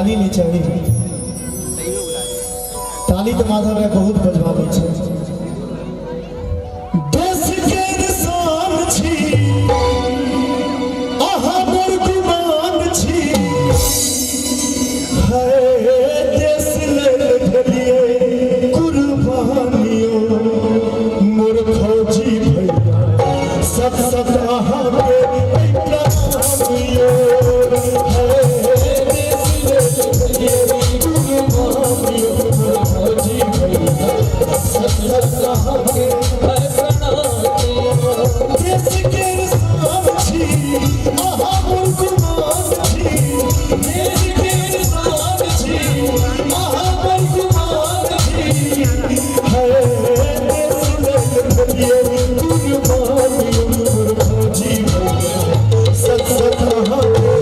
ताली नहि चाही। ताली तऽ माधव राय बहुत बजबाबै छै। देश के शान छी अहाँ मोर गुमान छी, है देश लेल भेलिए कुर्बानियो मोर फौजी भैया, सत सत अहाँके प्रणामियो, है देश लेल भेलिए कुर्बानियो मोर फौजी भैया, सत सत अहाँके प्रणामियो। देश के शान छी अहाँ मोर गुमान छी, देश के शान छी अहाँ मोर गुमान छी, है देश लेल भेलिए कुर्बानियो मोर फौजी भैया, सत सत अहाँके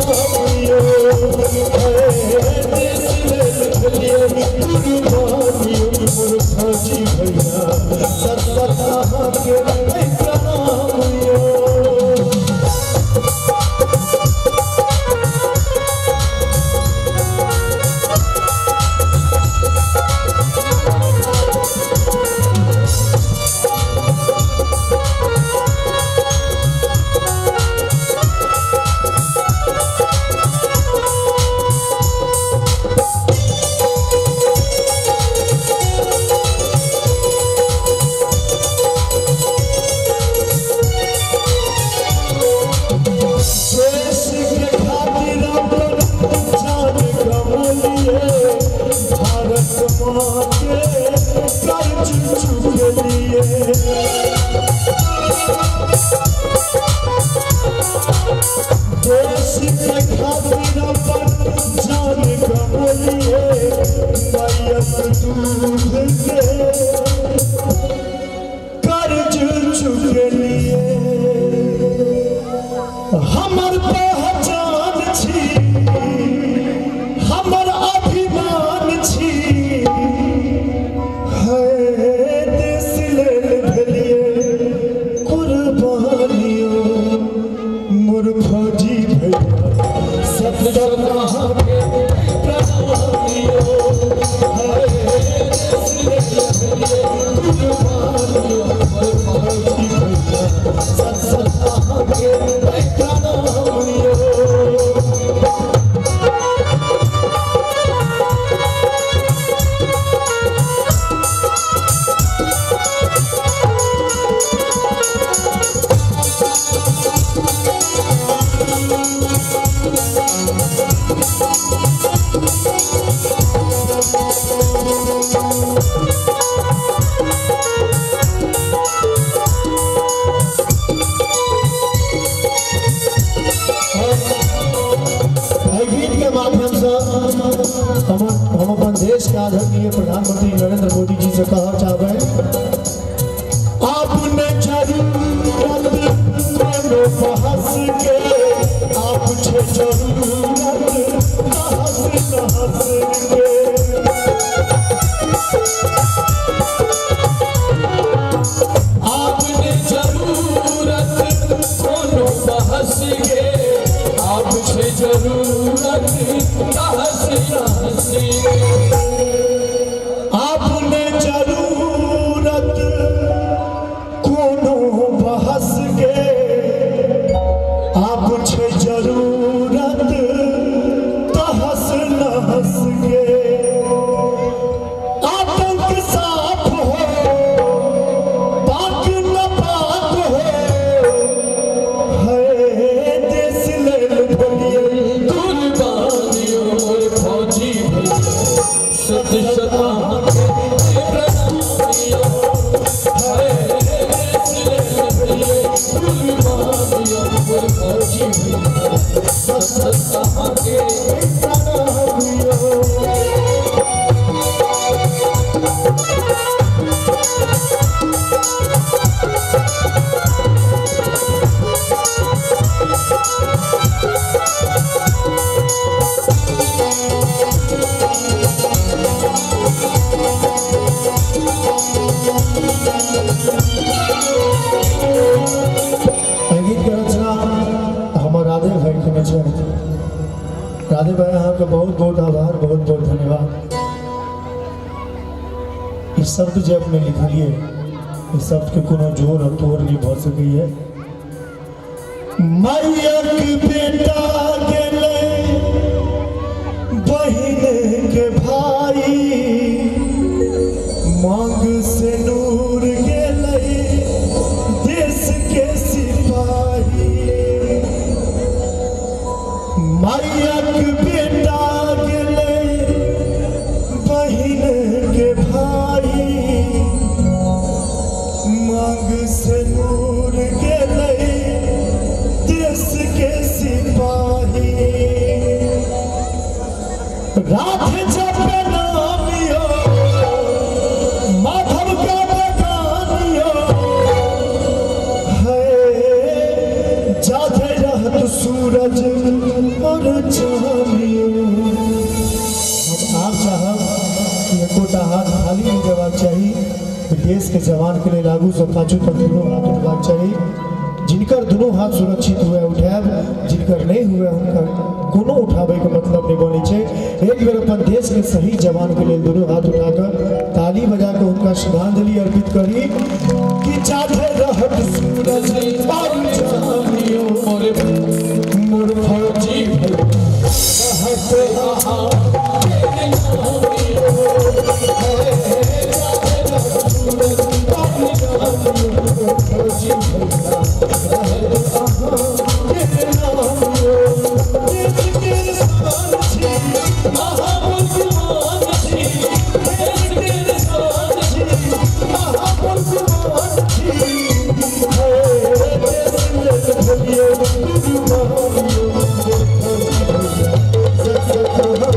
प्रणामियो, है देश लेल भेलिए कुर्बानियो मोर फौजी भैया, सत सत अहाँके प्रणामियो। देश के खातिर अपन जान गंवलिए, भारत माँ के कर्ज चुकलिए। देश के खातिर अपन जान गंवलिए, मैयत दूध के कर्ज चुकलिए। हमर पहचान छी, हमर अभिमान छी, है देश लेल भेलिए कुर्बानियो मोर फौजी भैया, सत सत अहाँके प्रणामियो, है देश लेल भेलिए कुर्बानियो मोर फौजी भैया, सत सत अहाँके प्रणामियो। एहि गीत के माध्यम से हम अपन देश के आदरणीय प्रधानमंत्री नरेंद्र मोदी जी से कहना चाहबै, आपने जरूरत कोनो बहस के, आप छे जरूरत तहस नहस के। आपने जरूरत कोनो बहस के, आप छे जरूरत तहस नहस के। आपने जरूरत कोनो बहस के, आप छे जरूरत तहस नहस के। आतंक साफ हो, पाक न पाक हो, है देश लेल भेलिए कुर्बानियो मोर फौजी भैया, सत सत अहाँके प्रणामियो, है देश लेल भेलिए कुर्बानियो मोर फौजी भैया, सत सत अहाँके प्रणामियो। एहि गीतके रचना हमर राधे भाई केने छथि। राधे भाई, अहाँके बहुत बहुत आभार, बहुत बहुत धन्यवाद। ई शब्द जे अपने लिखलिए, ई शब्दके कोनो जोड़ आ तोड़ नहि भऽ सकैए। मायक बेटा गेलै, बहिन के भाई, मांग से नूर गेलै, देश के सिपाही। मायक बेटा गेलै, बहिन के भाई, मांग से नूर गेलै, देश के सिपाही। राधे जप नामियो, माधव का बगानियो है, जाधे रहत सूरज और चानियो। हम आब चाहब कि एकोटा हाथ खाली नहि जयबाक चाही। देश के जवान के लेल आगू से पाछू तक दुनू हाथ उठबाक चाही। जिनकर दुनू हाथ सुरक्षित हुए उठायब, जिनकर नहि हुए हुनकर कोनो उठाबैके मतलब नहि बनै छै। एक बेर अपन देश के शहीद जवान के लेल दुनू हाथ उठाकर ताली बजा के हुनका श्रद्धांजलि अर्पित करी कि जाधे रहत सूरज और चानियो, मोर मोर फौजी भैया, रहत अहाँ फौजी भैया, रहत अहाँ के नामियो। देश के शान छी, अहाँ मुसलमान छी। देश के शान छी, अहाँ मुसलमान छी। हे देश लेल भेलिए कुर्बानियो, फौजी भैया, सत सत अहाँ।